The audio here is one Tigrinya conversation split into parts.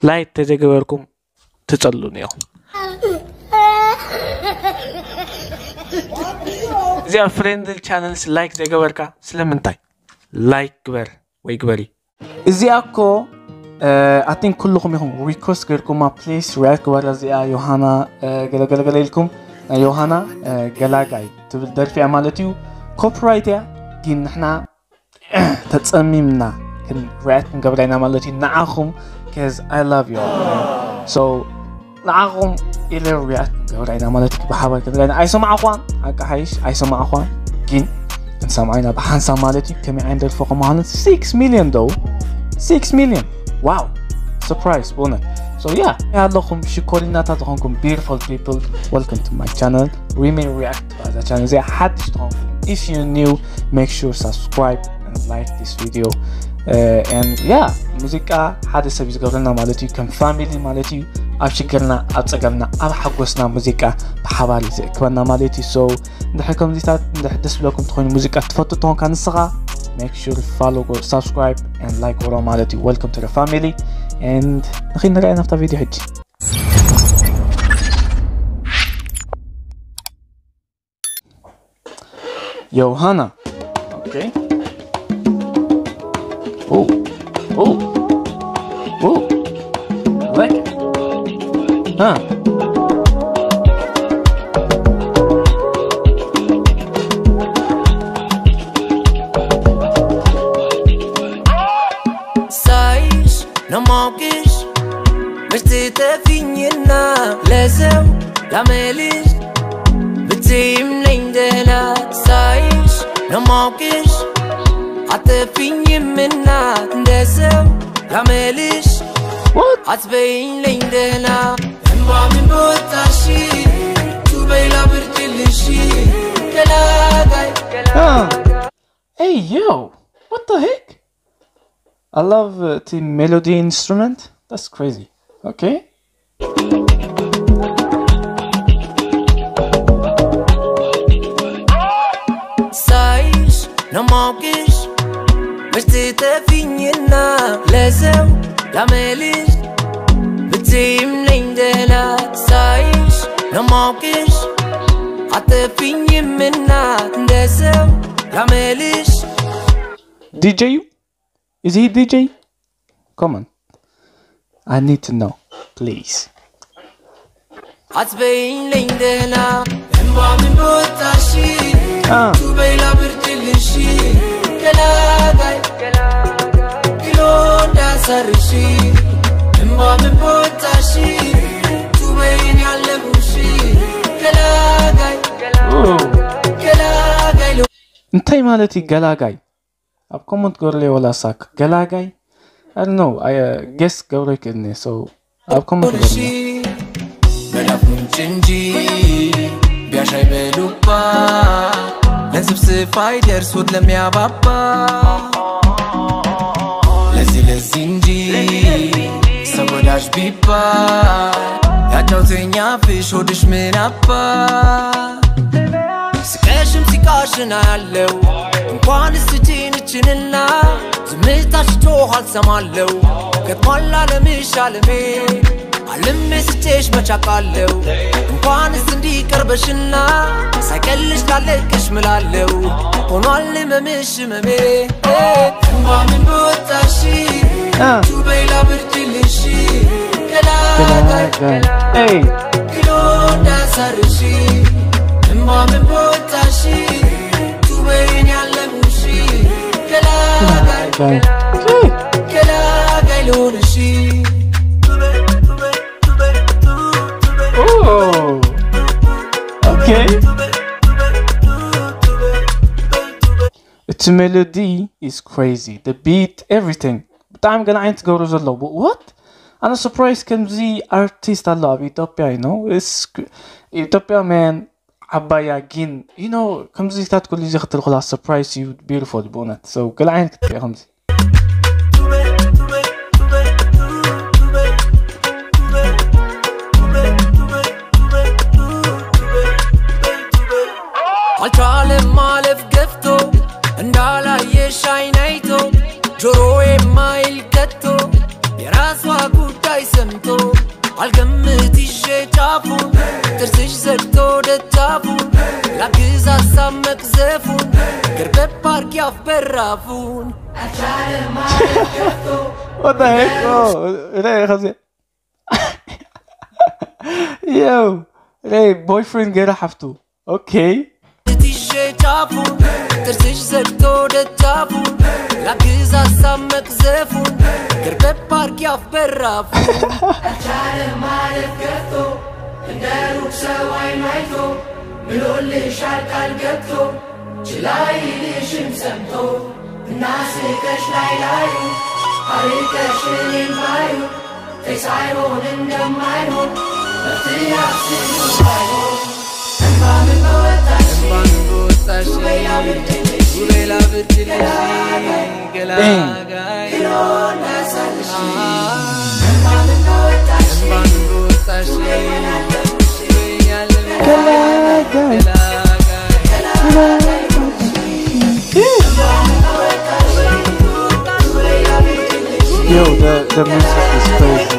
ላይክ ተዘገበርኩም ትጸሉን እዮም። እዚኣ ፍሬንድል ቻነልስ ላይክ ዘገበርካ ስለምንታይ? ላይክ ግበር ወይ ግበሪ። እዚኣ እኮ ኣቲን ኩልኹም ኢኹም ሪኮስት ገርኩማ። ፕሊስ ሪያክት ግበራ። እዚኣ ዮሃና ገለገለገለ ኢልኩም ናይ ዮሃና ገላጋይ ትብል ደርፊ እያ ማለት እዩ። ኮፒራይት እያ፣ ግን ንሕና ተጸሚምና ክን ሪያክት ክንገብራ ኢና ማለት እዩ ንዓኹም። Cause I love you all, so ንዓኹም ኢለ ሪያክት ክንገብራ ኢና ማለት እዩ። ብሓባር ክንሪኣ ኢና። ኣይሰማዕኳን፣ ሓቂ ሓይሽ ኣይሰማዕኳን፣ ግን ክንሰምዖ ኢና ብሓንሳብ ማለት እዩ። ከመይ ዓይነት ደርፊ ከም ምዃኑ six million ዶ six million። Wow, surprise ብእውነት። So yeah, ኣለኹም ሽኮሪናታት ዝኾንኩም beautiful people, welcome to my channel. We may react to the channel. እዚኣ ሓድሽ ዝኾንኩም, if you new, make sure subscribe and like this video. And yeah, ሙዚቃ ሓደ ሰብ እዩ ዝገብረና ማለት እዩ፣ ከም ፋሚሊ ማለት እዩ። ኣብ ሽግርና፣ ኣብ ጸገምና፣ ኣብ ሓጎስና ሙዚቃ ብሓባር እዩ ዘእክበና ማለት እዩ። So እንድሕር ከምዚታት እንድሕር ደስ ብለኩም ትኾይኑ፣ ሙዚቃ ትፈቱ ትኾንካ ንስኻ, make sure follow, subscribe and like ሮ ማለት እዩ። Welcome to the family. And ንኺድ ንርኣይ ናብታ ቪድዮ ሕጂ። ዮሃና። Okay. Oh. Oh. Oh. Like. Huh. Size, no more. Mesti te finyina lezeu la melis. Bitim lindela saish no mokis. Ate finyimina lezeu la melis. What? At bein lindela. Emma min botashi. Tu beila birtilishi. Kelagai. Ah. Hey, yo, what the heck? I love uh, the melody instrument. That's crazy. Okay. Sais, no mokis, vestite finina, leseu, la melis, bitim lindela, sais, no mokis, ate finimina, leseu, la melis. D J? Is he D J? Come on. I need to know, please. Atbein lindela, emba min botashi. Ah. Tu beila birtilishi. Kelagai. Kilonda sarishi. Emba min botashi. Tu bein yalebushi. Kelagai. Oh. Kelagai. እንታይ ማለት እዩ ገላጋይ? ኣብ ኮመንት ገርለይ ወላ ሳክ ገላጋይ። I don't know, I guess ገብረ ይክእልኒ። So ኣብ ኮመንት ገርለይ። መዳፍ ምንጭ እንጂ ቢያሻይ በሉባ ለንስብስብ አይደርስ ወድ ለሚያባባ ለዚህ ለዚህ እንጂ ሰው ወዳጅ ቢባል ያጫውተኛ ፍሽ ሆድሽ ምን አባ ስቀሽም ሲቃሽና ያለው እንኳን ስቲን እችንና ዝምታሽ ጮህ አልሰማለው ገጥሟል አለምሽ አለሜ አልሜ ስቼሽ መቻቃለው እንኳንስ እንዲቀርበሽና ሳይቀልሽ ላለቅሽ ምላለው ሆኗል ህመምሽ ህመሜ እማ ምን በወጣሽ ቱበይላ ብርድልሽ ገላጋይ Hey. ግሎ እንዳሳርሽ እማ ምን በወጣሽ ቱበይን ያለሙሽ ገላጋይ ገላጋይ ልሆንሽ Oh. Okay. እቲ melody is crazy, the beat, everything. ብጣዕሚ ገለ ዓይነት ትገብሩ ዘለዉ። What? ኣነ surprise ከምዚ ኣርቲስት ኣሎ ኣብ ኢትዮጵያ you know ኢትዮጵያ man ዓባያ ግን you know ከምዚታት ኩሉ እዚ ክትልኩላ surprise እዩ beautiful ብእውነት so ገለ ዓይነት ክትሪኦ ከምዚ አልቻለም ማለፍ ገፍቶ እንዳላየሽ አይን አይቶ ጆሮዬ ማይል ከቶ የራሷ ጉዳይ ራፉን What the heck? Oh, لا يا خزي. Yo, لا boyfriend غير حفتو. Okay. ትትሸ ጫፉን ጥርስሽ ዘግቶ ደጃፉን ላግዝ ሀሳብ መቅዘፉን ገርበብ ፓርክ ያፍ በራፉን አልቻለም ማለፍ ገፍቶ እንደ ሩቅ ሰው አይን አይቶ ምሎልሻል ቃል ገብቶ ችላ ይልሽም ሰምቶ እናስቀሽ ላይ ላዩ አርቀሽ እኔን ባዩ ሳይሆን እንደማይሆን መፍትሄ አስቡ ባይሆን እንባ ምን በወጣሽ እንባ ምን በወጣሽ ውበይ ላብድልሽ ገላጋይ እንባ ምን በወጣሽ ውበይ ያለሽ ገላጋይ Yo, the, the music is crazy.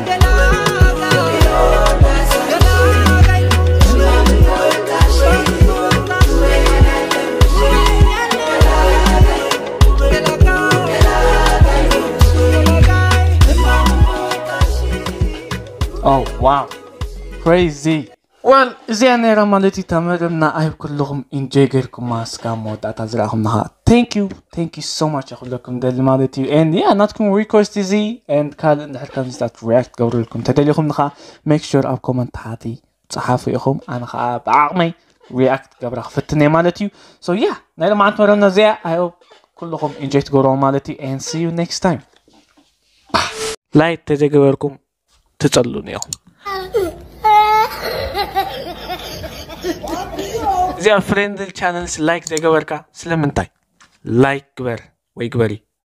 Oh wow, crazy. Well, እዚኣ ነይራ ማለት እዩ። ተመደብና ኣይ ኩልኹም ኢንጆይ ጌርኩማ እስካብ መወዳእታ ዝረኣኹምና ኸዓ thank you, thank you so much ክብለኩም ደሊ ማለት እዩ። And yeah, ናትኩም ሪኩዌስት እዚ and ካልእ እንድሕር ከምዚታት ሪያክት ገብረልኩም ተደሊኹም ንኻ make sure ኣብ ኮመንት ታሕቲ ጸሓፉ ኢኹም። ኣነ ኸዓ ብዓቕመይ ሪያክት ገብራ ክፍትን እየ ማለት እዩ። So yeah, ናይ ሎማዓንቲ መደብና እዚኣ። I hope ኩልኹም ኢንጆይ ትገብርዎ ማለት እዩ። And see you next time. ላይክ ተዘገበርኩም ትጸሉኒ ኢኹም። እዚኣ ፍሬንድል ቻነልስ ላይክ ዘይገበርካ ስለምንታይ? ላይክ ግበር ወይ ግበሪ።